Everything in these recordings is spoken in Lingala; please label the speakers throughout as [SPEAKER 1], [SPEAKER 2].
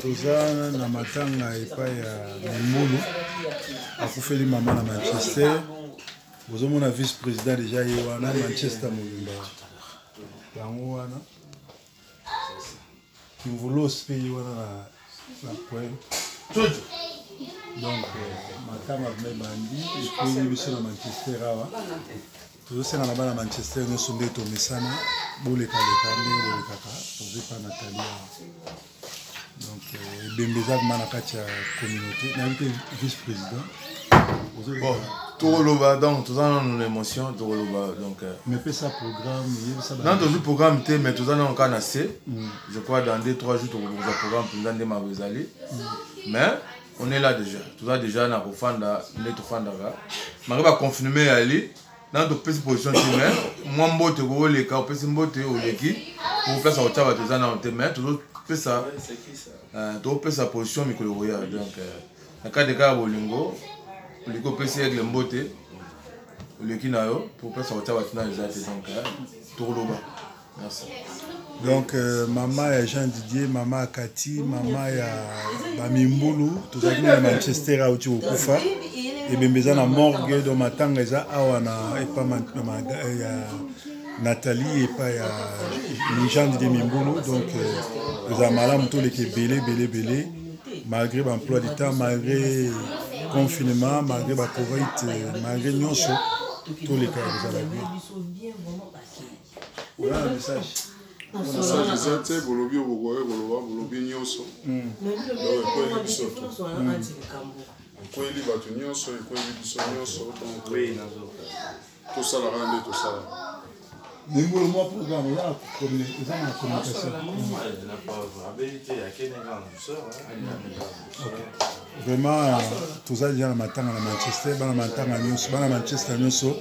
[SPEAKER 1] Toza na matanga epai ya Mimbulu, akufeli mama na Manchester. Bozomona vice président deja ye wana Manchester mobimba yango wana Kimvulos mpe ye wana na, na point. Donc euh, matanga vraimen ebandi ekweli biso na Manchester awa. Tozosenga na bana Manchester nyonso nde tomesana bolekaleka ndenge bolekaka toza epa Nathalie awa. Donc euh, ebembe eza vraimen na kati ya communauté. Nayebi te vice président.
[SPEAKER 2] Bon, tokoloba donc toza nanu na émotion tokoloba donc euh,
[SPEAKER 1] mais pesa programme yebisa
[SPEAKER 2] nanu tozwi programme te mais toza nanu kaka na se mm. Je crois dans 2 3 jours tokokozwa programme mpenza nde makambo ezali mm. Mais on est là déjà, toza déjà na kofanda nde tofandaka malgré baconfinement eyali nanu topesi position te mais mwa mbote kooleka opesi mbote oleki po place ya kotia bato eza nano te mais tozopesa euh, topesa position mikolo koya donc euh, na kati kaka bolingo oleki opesi aigle mbote oleki na yo po place ya kotia bato nano eza te donc euh, tokoloba. Merci.
[SPEAKER 1] Donc euh, mama ya Jean Didier, mama ya Kati, mama ya bamimbulu tozalaki na Manchester auti kokufa ebembe eza na morgue donc matanga eza awa na epa ya Nathalie epa ya Jean Didier Mimbulu donc euh, ezala malamu toleka ebele ebele ebele malgré baemploi du temps, malgré confinement, malgré bacovid, euh, malgré nyonso toleka ezala bien. Oza na message?
[SPEAKER 3] Message eza te, bolobi oyo bokoki koloba, bolobi nyonso. Hmm. Donc ekweli biso to. Hmm. Ekweli bato nyonso, ekweli biso nyonso. Donc tosalaka nde tosalaka.
[SPEAKER 1] Ndenge mwa programme eza eza na communication. Vraiment toza deja na matanga na Manchester, bana matanga nyonso, bana Manchester nyonso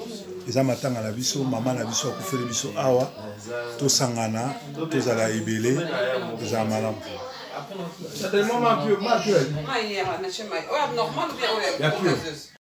[SPEAKER 1] eza matanga na biso, mama na biso akufeli biso awa, tosangana tozala ebele ezala malamu.